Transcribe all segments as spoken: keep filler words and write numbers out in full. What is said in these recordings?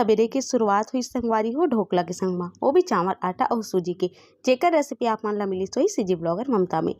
सवेरे के शुरुआत होइस संगवारी हो ढोकला के संग मा, वो भी चावल आटा अउ सूजी के, जेकर रेसिपी आप मन ला मिलिस होही सीजी ब्लॉगर ममता में।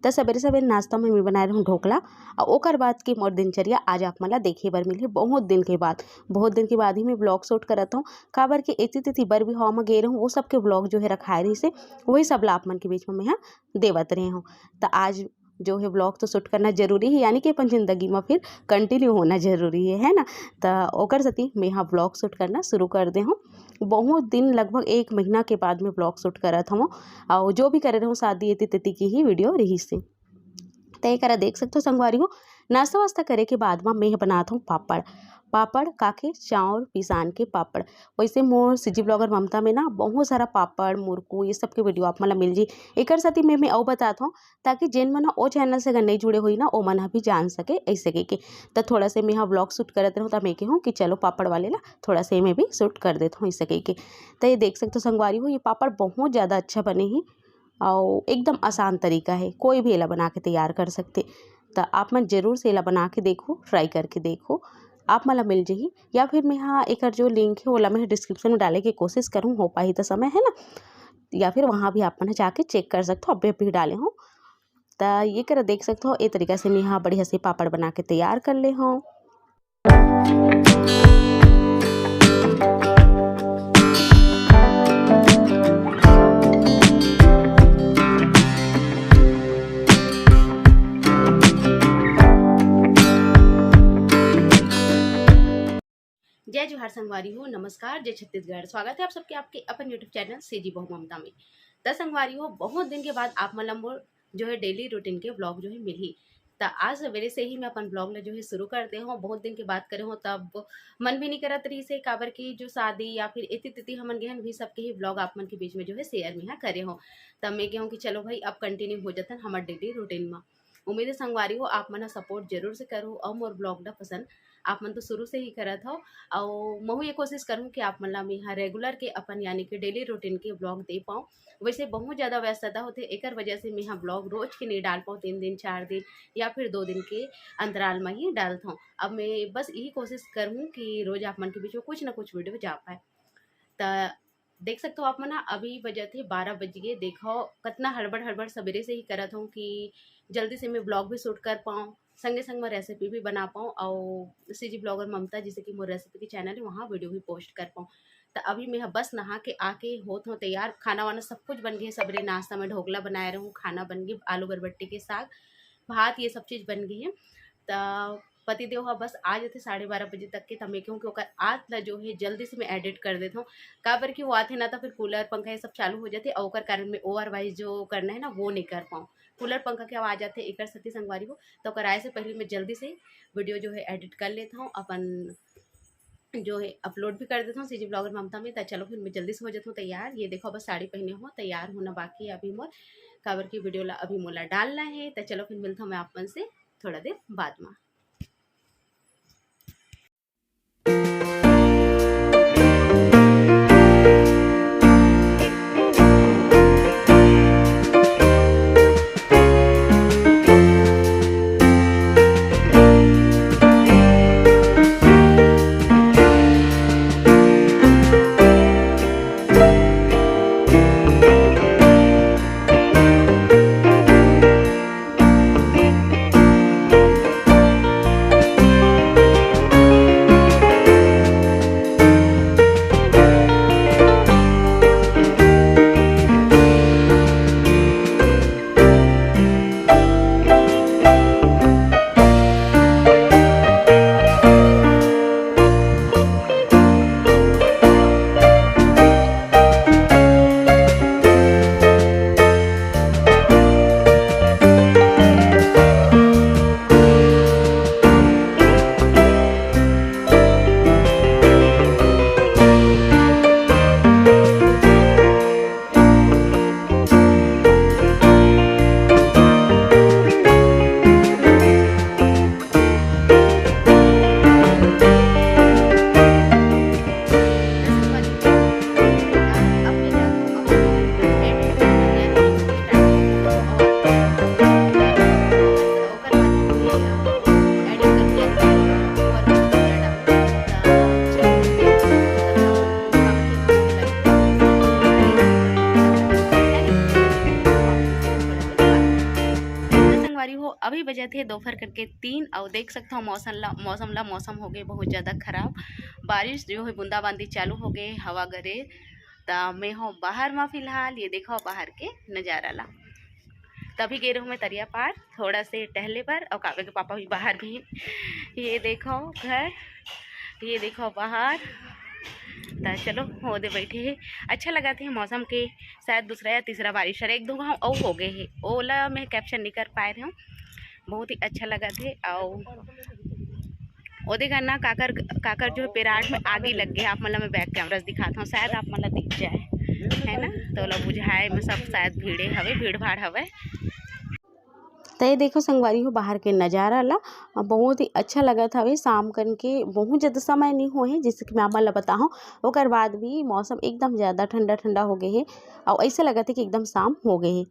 त सवेरे सवेरे नाश्ता में मैं बनाए रहूँ ढोकला, अउ ओकर बाद के मोर दिनचर्या आज आप मन ला देखे बर मिलही। बहुत दिन के बाद, बहुत दिन के बाद ही मैं ब्लॉग शूट करत हूँ, काबर के एती तेती बर बिहाव में गे रहूँ, वो सब के ब्लॉग जो है रखाए रहिस हे, वही सब ला आप मन के बीच में मैं हा देवत रहे हूँ। त आज जो है ब्लॉग तो शूट करना जरूरी है, यानी कि अपन जिंदगी में फिर कंटिन्यू होना जरूरी है, है ना? त ओकर सेती मैं हा ब्लॉग शूट करना शुरू कर दे हूँ। बहुत दिन, लगभग एक महीना के बाद मैं ब्लॉग शूट करत हूँ, और जो भी करे रहूँ शादी एती तेती की ही वीडियो रहिस हे। त एकरा देख सकथो संगवारी हो, नाश्ता वास्ता करे के बाद मा मैं बनात हूँ पापड़। पापड़ काके चाउर पिसान के पापड़। वैसे मोर सीजी ब्लॉगर ममता में ना बहुत सारा पापड़, मुरकू, ये सब के वीडियो आप मन ला मिल जी। एकर साथ ही मैं, मैं अउ बतात हूँ, ताकि जेन मन ह ओ चैनल से अगर नहीं जुड़े होई ना, ओ मन ह भी जान सके ऐसे कहिके। त थोड़ा से मैं हा ब्लॉग शूट करत रहूँ, त मैं कहूँ कि चलो पापड़ वाले ला थोड़ा से मैं भी शूट कर देत हूँ ऐसे कहिके। त ये देख सकथो संगवारी हो, ये पापड़ बहुत ज़्यादा अच्छा बने ही, अउ एकदम आसान तरीका है, कोई भी एला बना के तैयार कर सकथे। त आप मन जरूर से एला बना के देखो, ट्राई करके देखो, आप मन ला मिल जही। या फिर मैं हा एकर जो लिंक है, ओला मैं डिस्क्रिप्शन में डाले के कोशिश करूँ, हो पाही त समय है ना, या फिर वहाँ भी आप मन जाके चेक कर सकथो, अभी अभी डाले हूँ। त ये करा देख सकथो, ए तरीका से मैं हा बढ़िया से पापड़ बना के तैयार कर ले हूँ। जय जोहार संगवारी हो, नमस्कार, जय छत्तीसगढ़। स्वागत है आप सबके आपके अपन YouTube चैनल सीजी बहू ममता में। त संगवारी हो, बहुत दिन के बाद आप मन ला मोर जो है डेली रूटीन के ब्लॉग जो है मिलही। त आज सवेरे से ही मैं अपन ब्लॉग ला जो है शुरू कर दे हूँ। बहुत दिन के बात करे हूँ, तब मन भी नहीं करत रहिस हे, काबर की जो शादी या फिर एती तेती हमन गए हन, वही सबके ही ब्लॉग आप मन के बीच में जो है शेयर में हा करे हूँ। तब मैं कहूँ कि चलो भाई, अब कंटिन्यू हो जातन हमर डेली रूटीन में। उम्मीद है संगवारी हो, आप मन ह सपोर्ट जरूर से करो अउ मोर ब्लॉग ला पसंद आप मन तो शुरू से ही करत हव, अउ महू ये कोशिश करूँ कि आप मन ला मैं हा रेगुलर के अपन यानी कि डेली रूटीन के ब्लॉग दे पाऊँ। वैसे बहुत ज़्यादा व्यस्तता होथे, एकर वजह से मैं हा ब्लॉग रोज के नहीं डाल पाऊँ, तीन दिन, चार दिन या फिर दो दिन के अंतराल में ही डालत हूँ। अब मैं बस यही कोशिश करूँ कि रोज आप मन के बीच में कुछ ना कुछ वीडियो जा पाए। त देख सकथो आप मन ह, अभी बजत हे बारह बज गे। देखो, कतना हड़बड़ हड़बड़ सवेरे से ही करत हूँ कि जल्दी से मैं ब्लॉग भी शूट कर पाऊँ, संगे संग में रेसिपी भी बना पाऊँ, अउ सीजी ब्लॉगर ममता, जैसे कि मोर रेसिपी के चैनल है, वहाँ वीडियो भी पोस्ट कर पाऊँ। त अभी मैं ह बस नहा के आके होत हूँ तैयार। खाना वाना सब कुछ बन गे हे, सबेरे नाश्ता में ढोकला बनाए रहूँ, खाना बन गे, आलू बरबट्टी के साग, भात, ये सब चीज़ बन गे हे। त पतिदेव ह बस आ जथे साढ़े बारह बजे तक के, त मैं कहूँ कि ओकर आत ल जो है जल्दी से मैं एडिट कर देत हूँ, काबर कि वो आथे ना, त फिर कूलर, पंखा, ये सब चालू हो जाथे, अउ ओकर कारण मैं ओवर वॉइस जो करना है ना, वो नहीं कर पाऊँ। कूलर, पंखा के आवाज़ आथे, एकर सेती संगवारी हो, त ओकर आए से पहले मैं जल्दी से वीडियो जो है एडिट कर लेत हूँ, अपन जो है अपलोड भी कर देत हूँ सीजी ब्लॉगर ममता में। त चलो फिर मैं जल्दी से हो जात हूँ तैयार। ये देखो, बस साड़ी पहने हूँ, तैयार होना बाकी है अभी मोर, काबर की वीडियो ला अभी मोला डालना है। त चलो फिर मिलत हूँ मैं आप मन से थोड़ा देर बाद में। अभी बजत हे दोपहर करके तीन, अउ देख सकथव मौसम ला, मौसम ला, मौसम हो गए बहुत ज़्यादा खराब। बारिश जो है बूंदाबांदी चालू हो गए, हवा गरज। त मैं हो बाहर मा फिलहाल, ये देखो बाहर के नज़ारा ला। तभी गे रहूँ मैं तरिया पार थोड़ा से टहले बर, अउ काव्य के पापा भी बाहर भी। ये देखो घर, ये देखो बाहर। त चलो, ओदे बैठे हे, अच्छा लगत हे मौसम के। शायद दूसरा या तीसरा बारिश हरे, एक दो घाव अउ हो गए हे, ओला मैं capture नहीं कर पाए रहे हूँ। बहुत ही अच्छा लगत हे। अउ ओदे घर ना काकर, काकर जो है पेराट में आगी लग गए। आप मन ला मैं back camera से दिखाता हूँ, शायद आप मन ला दिख जाए, है ना? तो ओला बुझाए में सब शायद भीड़े हवे, भीड़ भाड़ हवे। त ये देखो संगवारी हो, बाहर के नज़ारा ला, अ, बहुत ही अच्छा लगत हवे। शाम कन के बहुत ज़्यादा समय नहीं होए हे, जैसे कि मैं आप मन ला बताहूँ, ओकर बाद भी मौसम एकदम ज़्यादा ठंडा ठंडा हो गए हे, अउ ऐसे लगत हे कि एकदम शाम हो गए हे।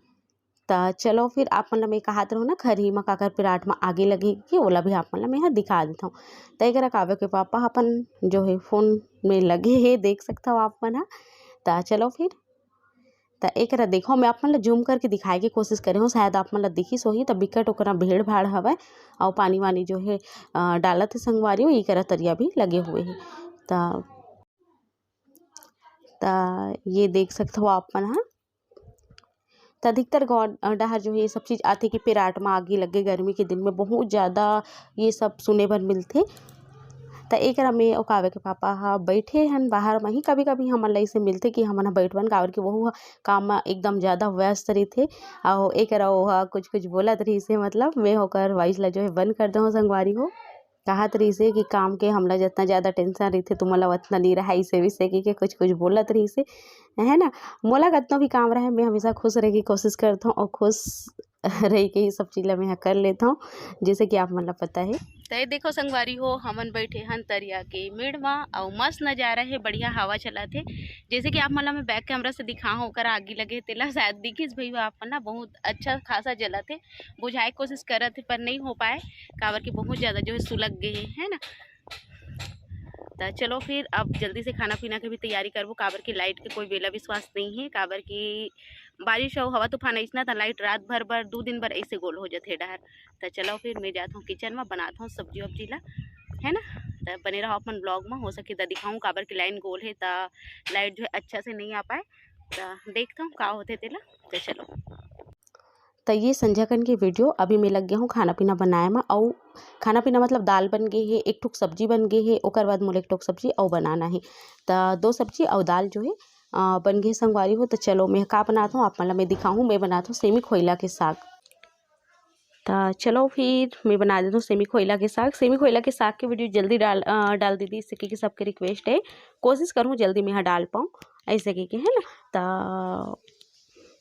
त चलो फिर, आप मन ला मैं कहत रहूँ ना, खरही म काकर पिराट म आगी लगे कि ओला भी आप मन ला मैं ह दिखा देथव। त एकरा काव्य के पापा अपन जो है फोन में लगे हे, देख सकथव आप मन ह। त चलो फिर, त एकरा देखो, मैं आप मन ला zoom करके दिखाए के कोशिश करे हूँ, शायद आप मन ला दिखिस होही। त बिकट ओकरा भीड़ भाड़ हवय, अउ पानी वानी जो है, अ, डालत हे संगवारी हो, एकरा तरिया भी लगे हुए हे। त, त ये देख सकथव आप मन ह। त अधिकतर गाँव, अ, डहर जो है ये सब चीज आथे कि पेराट म आगी लगे, गर्मी के दिन में बहुत ज़्यादा ये सब सुने बर मिलथे। त एकरा में ओ काव्य के पापा ह बैठे हन बाहर म ही। कभी-कभी हमन ला अइसे मिलथे कि हमन ह बैठबन, काबर कि वहू ह काम म एकदम ज़्यादा व्यस्त रहिथे। अउ एकरा ओहा कुछ-कुछ बोलत रहिस हे, मतलब मैं ओकर voice ला जो है बंद कर देहूँ संगवारी हो। कहत रहिस हे कि काम के हमला जितना ज़्यादा tension रहिथे, तुमन ला उतना नइ रहय, अइसे वइसे कहिके कुछ-कुछ बोलत रहिस हे, है ना? मोला कतनो भी काम रहे, मैं हमेशा खुश रहे के कोशिश करथौं अउ खुश रह के ही सब चीज ला मैं ह कर लेथौं, जैसे कि आप मन ला पता हे। त ये देखो संगवारी हो, हमन बैठे हन तरिया के मेड़ म अउ मस्त नजारा हे, बढ़िया हवा चलत हे। जैसे कि आप मन ला मैं back camera से दिखाहूँ, ओकर आगी लगे हे तेला शायद दिखिस भई हो आप मन ला, बहुत अच्छा खासा जलत हे। बुझाए के कोशिश करत हे, पर नइ हो पाए, काबर कि बहुत ज्यादा जो हे सुलग गे हे, है ना। त चलो फिर अब जल्दी से खाना पीना के भी तैयारी करबो, काबर कि light के कोई बेला विश्वास नइ हे, काबर कि बारिश अउ हवा तूफान अइसना त light रात भर बर, दू दिन बर अइसे गोल हो जथे डहर। त चलो फिर मैं जात हौं kitchen म, बनात हौं सब्जी वब्जी ला, है ना। त बने रहो अपन vlog म, हो सके त दिखाऊँ, काबर कि line गोल हे त light जो हे अच्छा से नइ आ पाए। त देखत हौं का होथे तेला। त चलो। त ये संझा कन के video। अभी मैं लग गे हौं खाना पीना बनाए म, अउ खाना पीना मतलब दाल बन गे हे, एक ठुक सब्जी बन गे हे, ओकर बाद मोला एक ठुक सब्जी अउ बनाना हे। त दो सब्जी अउ दाल जो हे, अ, बन गे हे संगवारी हो। त चलो मैं का बनात हौं, आप मन ला मैं दिखाहूँ। मैं बनात हौं सेमी खोइला के साग। त चलो फिर मैं बना देत हौं सेमी खोइला के साग। सेमी खोइला के साग के video जल्दी डाल, अ, डाल देती, इससे कि सबके request हे, कोशिश करहूँ जल्दी मैं ह डाल पाऊँ, ऐसे कहिके, है ना। त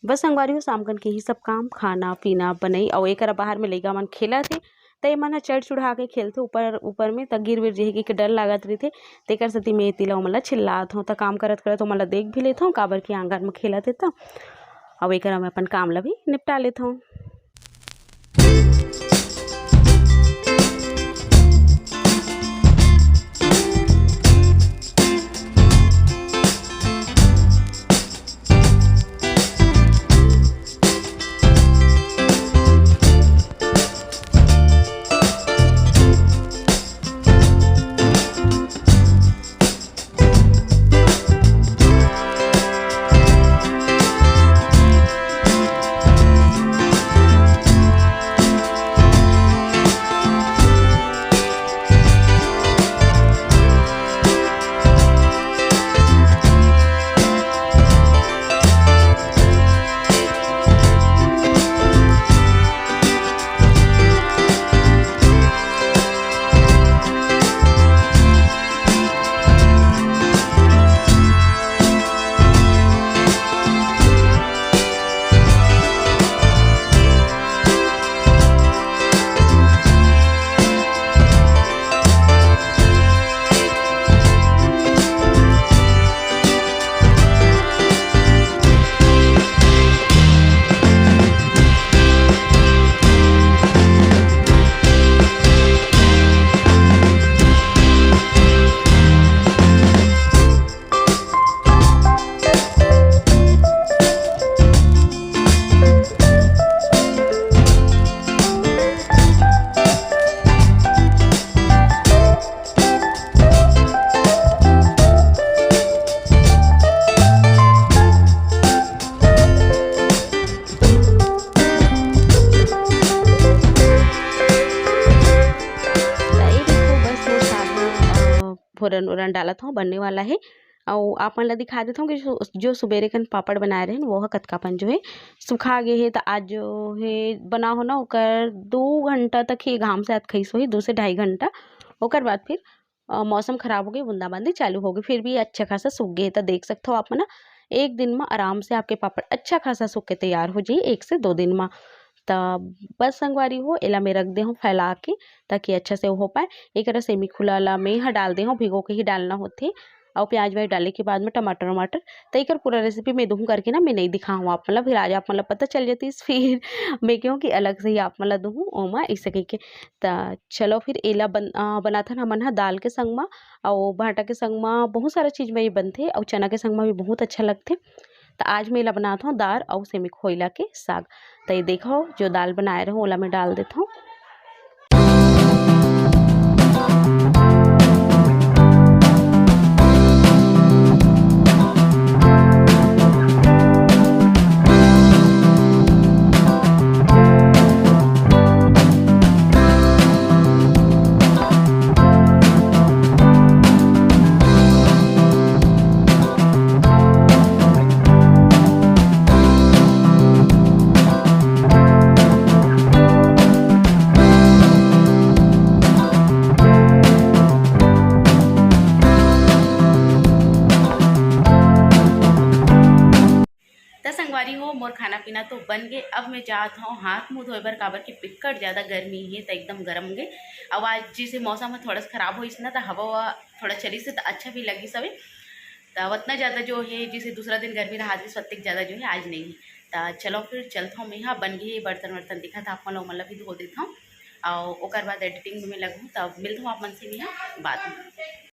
बस संगवारी हो, शाम कन के ही सब काम, खाना पीना बनई, अउ एकरा बाहर में लइका मन खेलत हे, त ए मन ह चढ़ चढ़ा के खेलथे ऊपर ऊपर में, त गिर विर जही के डर लागत रहिथे। तेकर सेती मैं एती ला ओमन ला चिल्लात हौं। त काम करत करत ओमन ला देख भी लेथौं, काबर कि आंगन में खेलत हे त। अउ एकरा मैं अपन काम ला भी निपटा लेथौं। फोरन उरन डालत हव, बनने वाला हे। अउ आप मन ला दिखा देथव कि जो, जो सुबेरे कन पापड़ बनाए रहेन, वो ह कतका पन जो हे सुखा गे हे। त आज जो हे बना हो ना, ओकर दू घंटा तक ही घाम से अतखाइस होही, दू से ढाई घंटा। ओकर बाद फिर अ, मौसम खराब हो गई, बूंदाबांदी चालू हो गई, फिर भी अच्छा खासा सूख गए। तो देख सकते हो आप मन, एक दिन में आराम से आपके पापड़ अच्छा खासा सूख के तैयार हो जाई, एक से दो दिन में। त बस संगवारी हो, एला मैं रख दे हूँ फैला के, ताकि अच्छा से हो पाए। एक सेमी खुला ला मैं ह डाल दे हूँ, भिगो के ही डालना होथे। और प्याज व्याज डाले के बाद में टमाटर वमाटर, तो एक पूरा रेसिपी मैं दूँ करके ना, मैं नहीं दिखाऊँ आप, मतलब फिर आज आप मतलब पता चल जाती फिर मैं क्यों कि अलग से ही आप मतलब दूँ ओमा, इसे कह के। त चलो फिर एला बन-, अ, बनाथन हमन ह दाल के संग मा, अउ भांटा के संग मा बहुत सारा चीज में ये बनथे, अउ चना के संग मा भी बहुत अच्छा लगथे। त आज मैं एला बनात हूँ दाल अउ सेमी खोइला के साग। त ये देखो, जो दाल बनाए रहूँ, ओला मैं डाल देत हूँ। त संगवारी हो, मोर खाना पीना तो बन गे। अब मैं जात हूँ हाथ मुंह धोए बर, काबर कि पिक्कड़ ज्यादा गर्मी हे, त एकदम गरम गे। अब आज जैसे मौसम ह थोड़ा सा खराब होइस ना, त हवा ववा थोड़ा चलिस हे, त अच्छा भी लगिस हवे। त उतना ज्यादा जो हे, जैसे दूसरा दिन गर्मी रहा, आज ओतक ज्यादा जो हे, आज नहीं हे। त चलो फिर चलत हूँ मैं, हाँ, बन गे हे बर्तन वर्तन, दिखत हे आप मन ला, ओमन ला भी धो देत हूँ, अउ ओकर बाद एडिटिंग में लगहूँ। त मिलत हूँ आप मन से मैं, हाँ, बाद में।